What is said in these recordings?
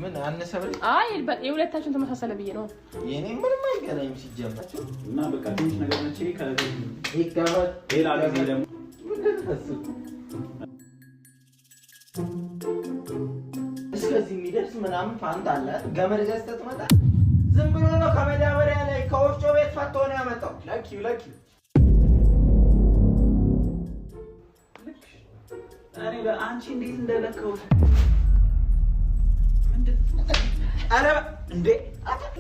ምን አነሰ? አይ የሁለታችን ተመሳሰለ ብዬ ነው። የኔ ምንም አይገናኝም ሲጀመር እና በቃ ትንሽ ነገር ነች። ሌላ ጊዜ ደግሞ እስከዚህ የሚደርስ ምናምን ፋንት አለ። ገመድ ገዝተህ ትመጣ። ዝም ብሎ ነው ከመዳበሪያ ላይ ከወፍጮ ቤት ፈቶ ነው ያመጣው። ለኪው ለኪው እኔ አንቺ እንዴት እንደለከሁት ኧረ እንዴ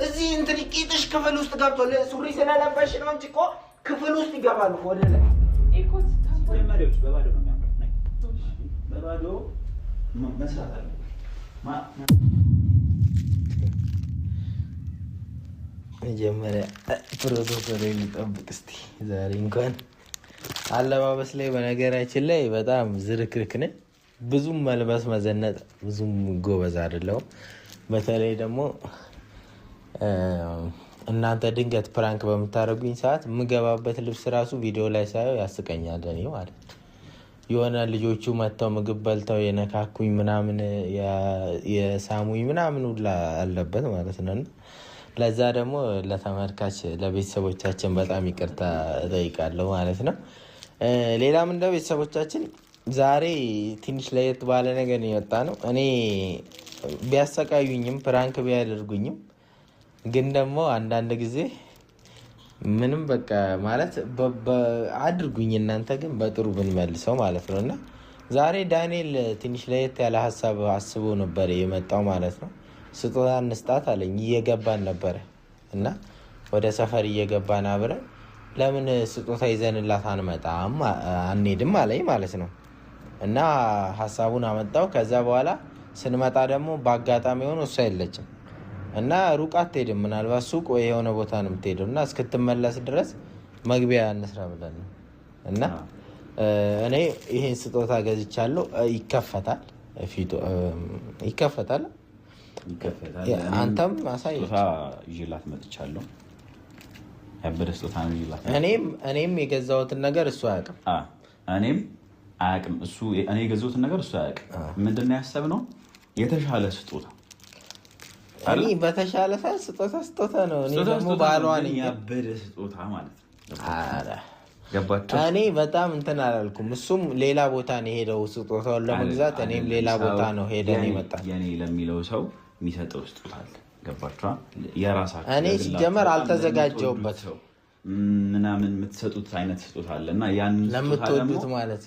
እዚህ እንትን ቂጥሽ ክፍል ውስጥ ገብቶ ሱሪ ስለለበሽ ነው እንጂ እኮ ክፍል ውስጥ ይገባሉ ወደ ላይ። በባዶ ነው የሚያምረው። በባዶ መስራት አለ። መጀመሪያ ፕሮቶኮል የሚጠብቅ እስቲ። ዛሬ እንኳን አለባበስ ላይ በነገራችን ላይ በጣም ዝርክርክ ነኝ። ብዙም መልበስ መዘነጥ ብዙም ጎበዝ አይደለሁም። በተለይ ደግሞ እናንተ ድንገት prank በምታደርጉኝ ሰዓት የምገባበት ልብስ ራሱ ቪዲዮ ላይ ሳየው ያስቀኛል። እኔ ማለት የሆነ ልጆቹ መጥተው ምግብ በልተው የነካኩኝ ምናምን የሳሙኝ ምናምን ሁላ አለበት ማለት ነው። ለዛ ደግሞ ለተመልካች ለቤተሰቦቻችን በጣም ይቅርታ እጠይቃለሁ ማለት ነው። ሌላም እንደ ቤተሰቦቻችን ዛሬ ትንሽ ለየት ባለ ነገር የወጣ ነው። እኔ ቢያሰቃዩኝም prank ቢያደርጉኝም ግን ደግሞ አንዳንድ ጊዜ ምንም በቃ ማለት አድርጉኝ እናንተ ግን በጥሩ ብንመልሰው ማለት ነው። እና ዛሬ ዳንኤል ትንሽ ለየት ያለ ሀሳብ አስቦ ነበር የመጣው ማለት ነው። ስጦታ እንስጣት አለኝ። እየገባን ነበረ እና ወደ ሰፈር እየገባን አብረን ለምን ስጦታ ይዘንላት አንመጣም አንሄድም አለኝ ማለት ነው። እና ሀሳቡን አመጣው። ከዛ በኋላ ስንመጣ ደግሞ በአጋጣሚ ሆኖ እሷ የለችም እና ሩቅ አትሄድም። ምናልባት ሱቅ ወይ የሆነ ቦታ ነው የምትሄደው እና እስክትመለስ ድረስ መግቢያ እንስራ ብለን ነው እና እኔ ይሄን ስጦታ ገዝቻለሁ። ይከፈታል ይከፈታል። አንተም አሳየች። ይዤላት መጥቻለሁ። ያበደ ስጦታ ነው ይዤላት። እኔም የገዛሁትን ነገር እሱ አያውቅም። እኔም አያውቅም። እሱ እኔ የገዛሁትን ነገር እሱ አያውቅም። ምንድን ነው ያሰብነው? የተሻለ ስጦታ እኔ በተሻለ ስጦታ ስጦታ ነው። እኔ ደግሞ ባሏ ነኝ። ያበደ ስጦታ ማለት ነው። ገባቸው። እኔ በጣም እንትን አላልኩም። እሱም ሌላ ቦታ ነው የሄደው ስጦታውን ለመግዛት፣ እኔም ሌላ ቦታ ነው ሄደን ይመጣል። የኔ ለሚለው ሰው የሚሰጠው ስጦታ አለ። ገባችኋል? የራሳችሁ እኔ ሲጀመር አልተዘጋጀሁበት ምናምን የምትሰጡት አይነት ስጦታ አለ እና ያንን ለምትወዱት ማለት